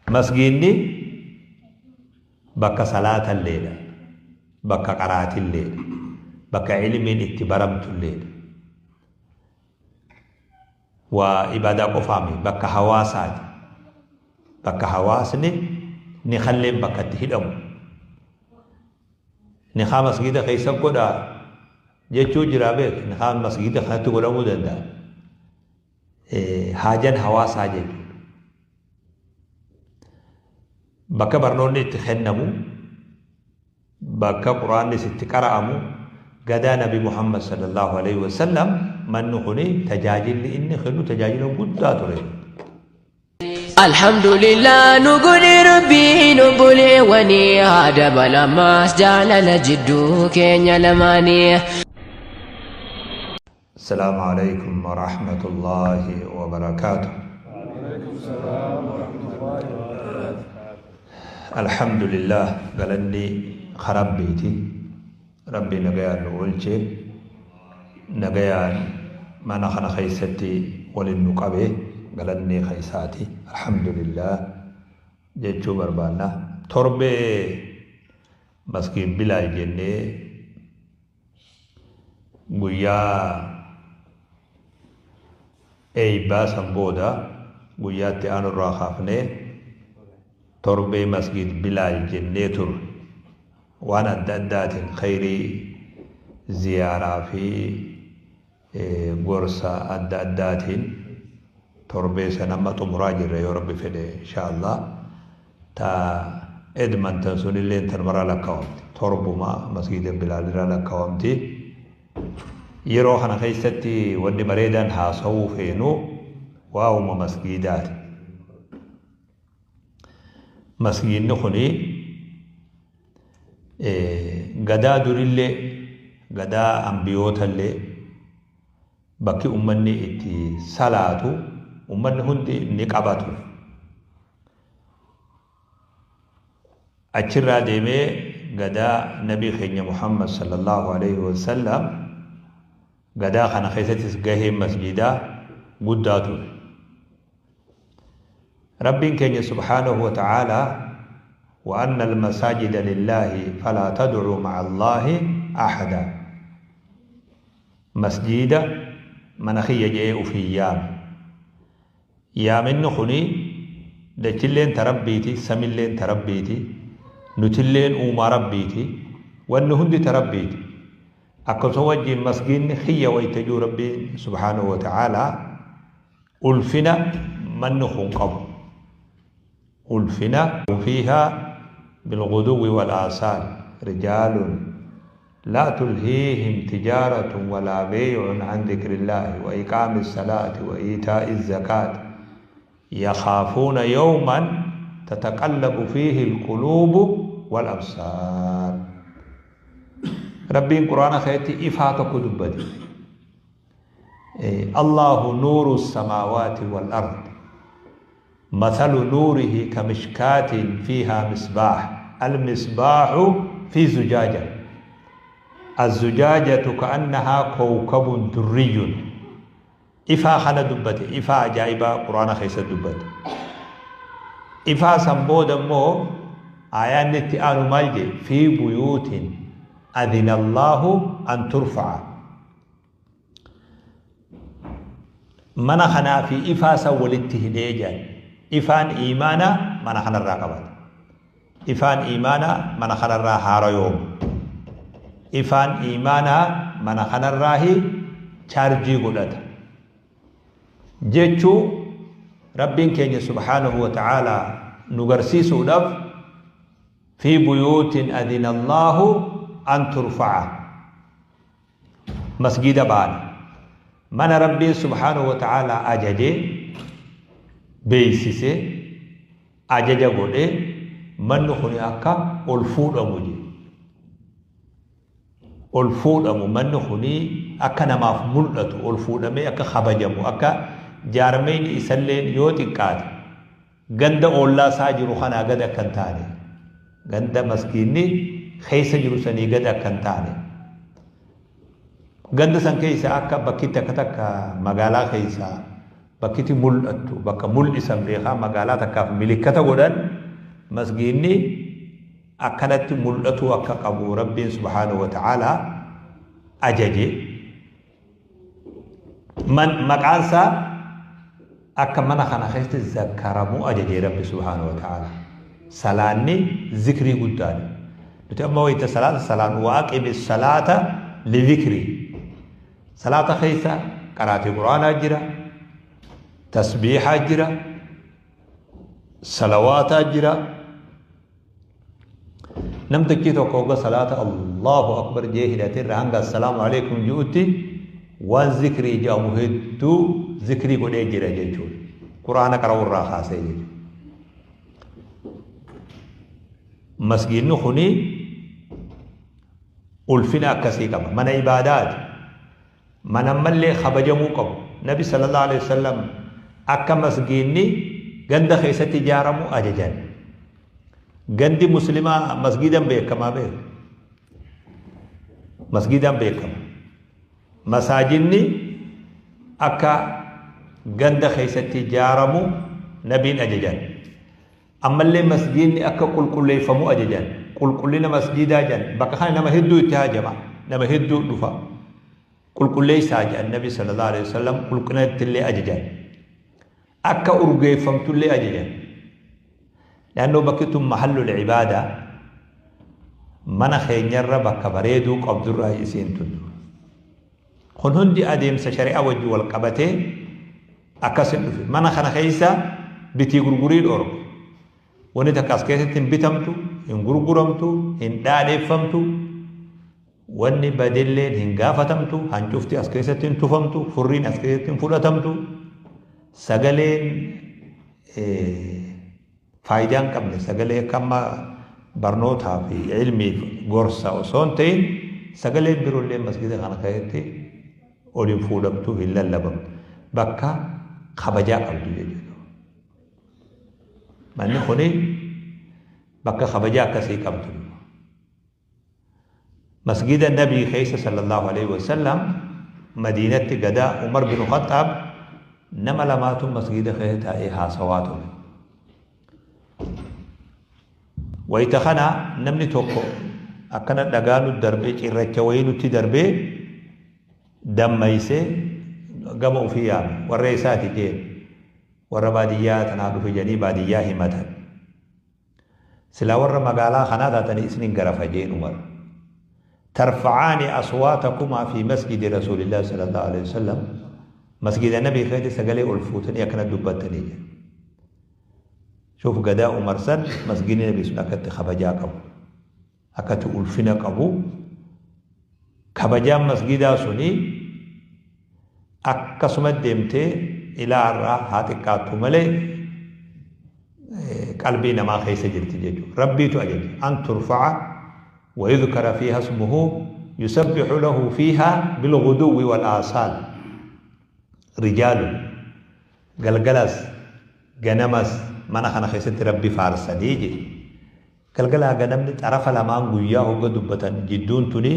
Masgiinni bakka salaatalleedha. Bakka qaraatilleedha. Bakka ilmiin itti baramtulleedha. Waa ibaadaa qofaami bakka hawaasaati. Bakka hawaasni ni kalleen bakka itti hidhamu. Nikaa masgiida keessa godhaa jechuu jira beek nikaan masgiida kanatti godhamuu danda'a. Haajan hawaasaa jechuudha. Bakka barnoonni itti kennamu, bakka Qur'aannis itti qara'amu, gadaa Nabi Muhammad sallallahu alaihi wasallam manni kuni tajaajilli inni kennu tajaajila guddaa ture. Alhamdulillah nu godhe rabbiin obboleewwanii haa dabalamaas jaalala jidduu keenya lamaanii. Assalaamu alaikum warahmatullaahi wabarakaatuh. Alhamdulillah galanni ka Rabbiiti. Rabbi nagayaan nu oolche, nagayaan mana kana keessatti walin nu qabe, galanni ka isaati. Alhamdulillah jechuu barbaanna. Torbee Masgiid Bilaal jennee Guyyaa eeybaa san booda guyyaa itti aanu irraa kaafnee torbee Masgiid Bilaal jennee turre. Waan adda addaatiin kheyrii ziyaaraa fi gorsa adda addaatiin torbee san amma xumuraa jirra yoo Rabbi fedhe inshaa Allah. Ta Edmonton sunilleen tanumarraa lakkaawamti. Torbuma Masgiida Bilaalirraa lakkaawamti. Yeroo kana keessatti wanni bareedaan haasawuu feenu waa'uma masgiidaati. Masgiidni kuni gadaa durillee gadaa ambiyootallee bakki ummanni itti salaatu ummanni hundi ni qabatu. Achirraa deemee gadaa Nabii keenya Muhammad sallallahu alaihi wasallam gadaa kana keessattis gaheen masjiidaa guddaa ture. Rabbiin keenya subhaanahu wa ta'aalaa wa anna al-masaajida lillaahi falaa tad'uu ma'a Allaahi ahadaa. Masjiida mana kiyya je'ee ufiin yaame. Yaaminni kuni dachilleen ta Rabbiiti, samilleen ta Rabbiiti, nutilleen uumaa Rabbiiti, wanni hundi ta Rabbiiti. Akkasuma wajjiin masgiinni kiyya wayta ji'u Rabbiin subhaanahu wa ta'aalaa ulfina manni kun qabu. Ulfina fiihaa bilghuduwwi wal aasaal rijaalun laa tulhiihim tijaaratun walaa beey'un an dhikrillaahi wa iqaami salaati wa iitaa'i zakaati yakhaafuuna yawman tataqallabu fiihi alquluubu wal absaar. Rabbiin Qur'aana keessatti ifaa tokko dubbate. Allaahu nuuru samaawaati wal ard. Mathalu nuurihi kamishkaatin fiihaa misbaah. Al-misbaahu fi zujaaja. Az-zujaajatu ka'annahaa kowkabun durriyyun. Ifaa kana dubbate, ifaa ajaa'ibaa Qur'aana keessatti dubbate. Ifaa san booda immoo aayaanni itti aanu maal jedhe? Fi buyuutin adhina Allaahu an turfa'a. Mana kanaa fi ifaa san walitti hidhee jedhan. Ifaan iimaanaa mana kanarraa qabata. Ifaan iimaanaa mana kanarraa haarayooma. Ifaan iimaanaa mana kanarraahi chaarjii godhata. Jechuu Rabbiin keenya subhaanahu wa ta'aalaa nu garsiisuudhaaf fi buyuutin adina Allaahu an turfa'a. Masgiida baana. Mana Rabbiin subhaanahu wa ta'aalaa ajaje, beeksise, ajaja godhe, manni kuni akka ol fuudhamu jedhe. Ol fuudhamu manni kuni akka namaaf mul'atu, ol fuudhamee akka kabajamu, akka jaarmeyni isalleen yoo xiqqaate Ganda oollaa isaa jiru kanaa gad akka hin taane. Ganda masgiinni keessa jiru sanii gad akka hin taane. Ganda san keessa akka bakki takka takka magaalaa keessa Bakkiti mul'attu bakka mul'isan beekaa magaalaa takkaaf milikkata godhan masgiinni akkanatti mul'atu akka qabu Rabbiin subhaanahu wa ta'aalaa ajaje. Maqaan isaa akka mana kana keessatti zakkaramuu ajaje Rabbi subhaanahu wa ta'aalaa. Salaanni zikrii guddaadha. Nuti amma wayita salaata salaan wa aqimi salaata li zikrii. Salaata keessa qaraatii Qur'aanaa jira, tasbiihaa jira, salawaataa jira. Namtichi tokko hogga salaata Allahu akbar jee hidhatee irraa hanga assalaamu alaikum ji'utti waan zikrii jedhamu hedduu zikrii godhee jira jechuudha. Qur'aana qara'uu irraa kaasee jechuudha. Masgiidni kuni ulfina akkasii qaba. Mana ibaadaati. Mana ammallee kabajamuu qabu. Nabi sallallahu alaihi wasallam akka masgiidni ganda keessatti ijaaramu ajajan. Gandi muslimaa masgiidan beekamaa beeku. Masgiidan beekama. Masaajidni akka ganda keessatti ijaaramu nabiin ajajan. Ammallee masgiidni akka qulqulleeffamu ajajan. Qulqullina masgiidaa jedhan. Bakka kana nama hedduu itti haajama. Nama hedduu dhufa. Qulqulleessaa jedhan Nabi sallallahu alaihi wasallam qulqullina ittillee ajajan. Akka urgeeffamtullee ajajan. Naannoo bakki tun mahallul ibaadaa mana keenyarra bakka bareeduu qabdurraa isiin tun. Kun hundi adeemsa shari'aa wajjin wal qabatee akkasin dhufe. Mana kana keessa bitii gurgurii dhorku. Wanni takka as keessatti hin bitamtu, hin gurguramtu, hin dhaadheeffamtu, wanni badelleen hin gaafatamtu, hancufti as keessatti hin tufamtu, furriin as keessatti hin fudhatamtu, sagaleen faayidaa hin qabne sagalee akka amma barnootaa fi ilmiif gorsa osoo hin ta'in sagaleen biroollee masgida kana keessatti ol hin fuudhamtu hin lallabamtu. Bakka kabajaa qabdu jechuudha. Manni kuni bakka kabajaa akkasii qabdu. Masgida Nabii keessa sallallahu alaihi wasallam Madiinatti gadaa Umar bin Khattaab nama lamaatu masgida keessa taa'ee haasawaa ture. Wayita kana namni tokko akkana dhagaa nu darbee cirracha wayii nutti darbee dammaysee gama ofii yaame warra isaati jeen warra baadiyyaa tanaa dhufe jedhanii baadiyyaa himatan. Silaa warra magaalaa kanaa taatanii isinin garafa jeen Umar. Tarfa'aani aswaatakumaa fi masjidi Rasuulillah sallallahu alaihi wasallam masjida Nabii keessatti sagalee ol fuutanii akkana dubbattanii jedhe. Shuuf gadaa Umar san masjidni Nabii sun akkatti kabajaa qabu. Akkatti ulfina qabu. Kabajaan masgidaa suni akkasuma deemtee ilaa har'aa haa xiqqaattu malee qalbii namaa keessa jirti jechuudha. Rabbiitu ajaje. An turfa'a wa yudhkara fiiha ismuhu yusabbihu lahu fiiha bilghuduwwi wal aasaal. Rijaalun galgalas ganamas mana kana keessatti Rabbi faarsanii jedhe. Galgalaa ganamni xarafa lamaan guyyaa hogga dubbatan jidduun tuni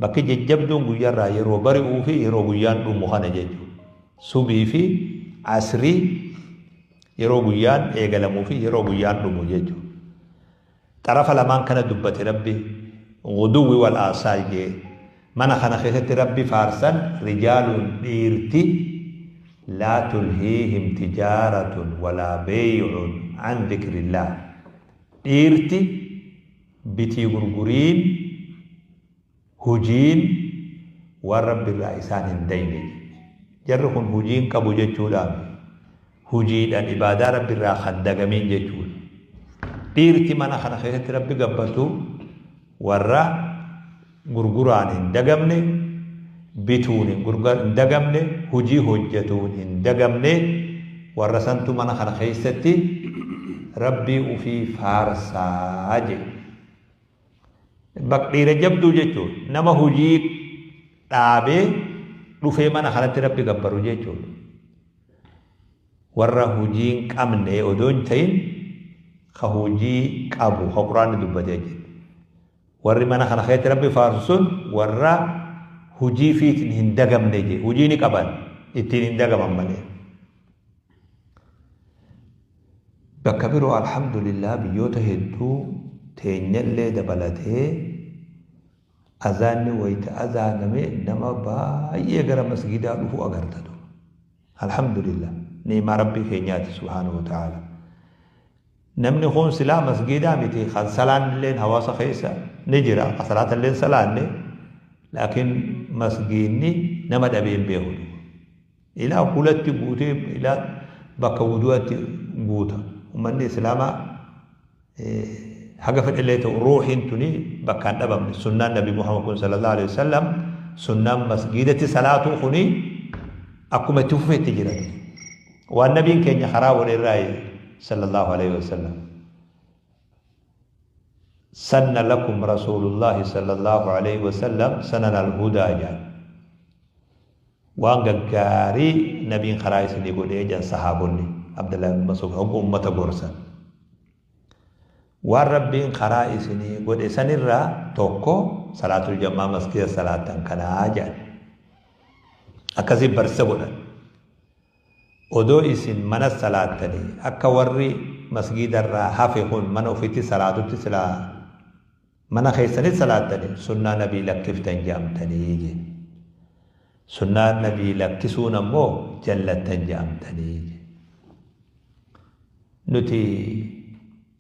bakki jajjabduun guyyaarraa yeroo bari'uu fi yeroo guyyaan dhumu kana jechuudha. Subii fi asrii yeroo guyyaan eegalamuu fi yeroo guyyaan dhumu jechuudha. Xarafa lamaan kana dubbate Rabbi ghuduwwi wal aasaal jee mana kana keessatti Rabbi faarsan rijaaluun dhiirti laa tulhiihim tijaaratun walaa beey'un an dhikrillah. Dhiirti bitii gurguriin hujiin waan Rabbi irraa isaan hin dayne. Jarri kun hujiin qabu jechuudhaan hujiidhaan ibaadaa Rabbi irraa kan dagamiin jechuudha. Dhiirti mana kana keessatti Rabbi gabbatu warra gurguraan hin dagamne, bituun hin dagamne, hujii hojjetuun hin dagamne, warra santu mana kana keessatti Rabbii ufii faarsaa jedhe. Dhiira jabduu jechuudha. Nama hujii dhaabee dhufee mana kanatti Rabbi gabbaru jechuudha. Warra hujii hin qabne odoo hin ta'in ka hujii qabu ka Quraanni dubbatee jedhe. Warri mana kana keessatti Rabbi faarsu sun warra hujii fiitiin hin dagamne jedhe. Hujii ni qaban ittiin hin dagaman malee. Bakka biroo alhamdulillah biyyoota hedduu teenyallee dabalatee azaanni wayita azaaname nama baay'ee gara masgiidaa dhufu agartatu. Alhamdulillah ni'imaa Rabbii keenyaati subhaanahu wa ta'ala. Namni kun silaa masgiidaa miti kan salaannilleen hawaasa keessa ni jira, kan salaatalleen salaanne, laakiin masgiinni nama dhabee hin beeku. Ilaa hulatti guutee ilaa bakka wudu'atti guuta. Ummanni Islaamaa haga fedhellee ta'u ruuhiin tuni bakka hin dhabamne. Sunnaan Nabi Muhammad kun sallallahu alaihi wasallam sunnaan masgiidatti salaatuu kuni akkuma itti fufetti jira. Waan nabiin keenya karaa godhe irraa sallallahu alaihi wasallam. Sanna lakum rasuulullahi sallallahu alaihi wasallam sanan al-hudaa jedhan. Waan gaggaarii nabiin karaa isinii godhee jedhan sahaabonni Abdullah ibn Mas'ud hoggu ummata gorsan. Waan Rabbiin karaa isinii godhe sanirraa tokko salaatul jammaa masgiida salaattan kanaa jedhan. Akkasii barsiisa godhan. Odoo isin mana salaattanii akka warri masgiidarraa hafe kun mana ofiitti salaatutti silaa mana keessanitti salaattanii sunnaa nabii lakkiftan jedhamtanii jedhe. Sunnaa nabii lakkisuun ammoo jallattan jedhamtanii jedhe. Nuti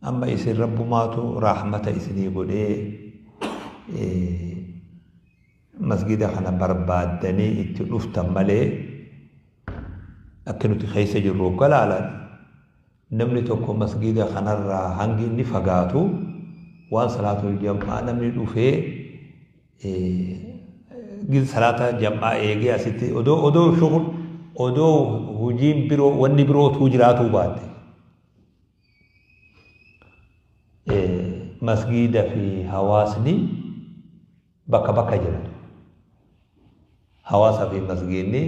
amma isin Rabbumaatu rahmata isinii godhee masgida kana barbaaddanii itti dhuftan malee akka nuti keessa jirru hogga laalan namni tokko masgida kanarraa hangi inni fagaatu waan salaatul jam'aa namni dhufee salaata jam'aa eegee asitti odoo odoo shughul odoo hojiin biroo wanni birootuu jiraatuu baatte masgiida fi hawaasni bakka bakka jira. Hawaasa fi masgiinni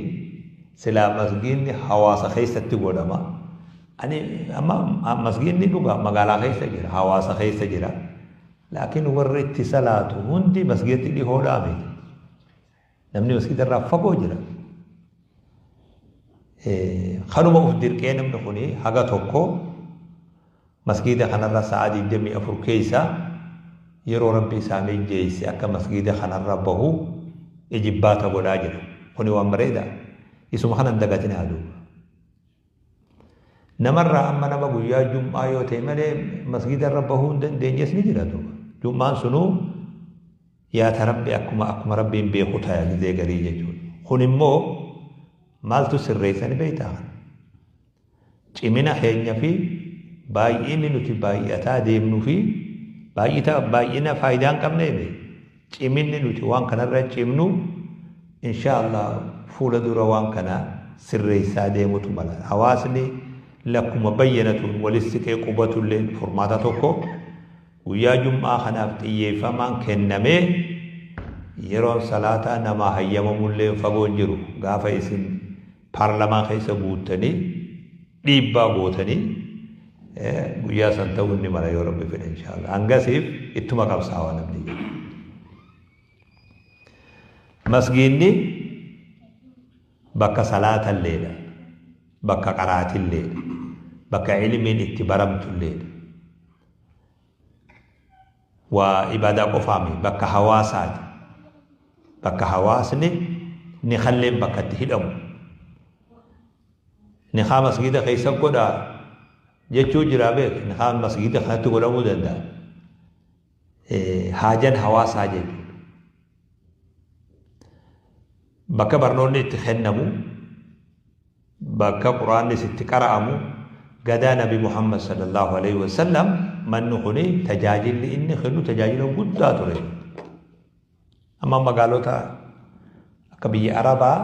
silaa masgiinni hawaasa keessatti godhama. Ani amma masgiinni dhugaa magaalaa keessa jira, hawaasa keessa jira. Laakiin warri itti salaatu hundi masgiidatti dhihoodhaa miti. Namni masgiida irraa fagoo jira. Kanuma uf dirqee namni kuni haga tokko masgiida kanarra sa'a 24 keessa yeroo Rabbi isaa mijjeesse akka masgiida kanarra bahu ijibbaata godhaa jira. Kuni waan bareedaa. Isuma kana hin dagatinaa duuba. Namarraa amma nama guyyaa jum'aa yoo ta'e malee masgiida irra bahuu hin dandeenyes ni jira duuba. Jum'aan sunuu yaata Rabbi akkuma akkuma Rabbiin beeku ta'a gizee garii jechuudha. Kun immoo maaltu sirreessa ni beektaa kana? Cimina keenya fi baay'inni nuti baay'ataa deemnu fi baay'ita baay'ina faayidaa hin qabnee be ciminni nuti waan kanarra cimnu insha Allah fuula dura waan kana sirreessaa deemutu mala. Hawaasni lakkuma bayyanatuun walis siqee qubatullee furmaata tokko guyyaa jum'aa kanaaf xiyyeeffamaan kennamee yeroon salaataa namaa hayyamamullee fagoo hin jiru. Gaafa isin paarlamaa keessa guuttanii dhiibbaa gootanii guyyaa san ta'uu inni mala yoo Rabbi fedhe inshaallah. Hangasiif ittuma qabsaawaa namni jedhu. Masgiinni bakka salaatalleedha. Bakka qaraatilleedha. Bakka ilmiin itti baramtulleedha. Waa ibaadaa qofaami bakka hawaasaati. Bakka hawaasni nikalleen bakka itti hidhamu. Nikaa masgiida keessa godhaa jechuu jira beek nikaan masgiida kanatti godhamuu danda'a. Haajan hawaasaa jechuudha. Bakka barnoonni itti kennamu, bakka Qur'aannis itti qara'amu, gadaa Nabi Muhammad sallallahu alaihi wasallam manni kuni tajaajilli inni kennu tajaajila guddaa ture. Amma magaalota akka biyya Arabaa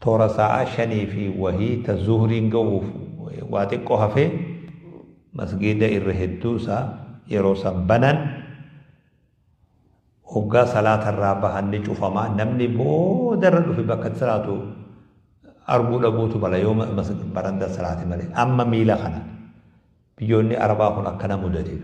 toora sa'a shanii fi wahii ta zuhriin ga'uuf waa xiqqoo hafee masgiida irra hedduu isaa yeroo san banan hoggaa salaata irraa bahan ni cufama. Namni boodarra dhufe bakka itti salaatu arguu dhabuutu mala yoo baranda salaate malee. Amma miila kana biyyoonni Arabaa kun akkana mudate.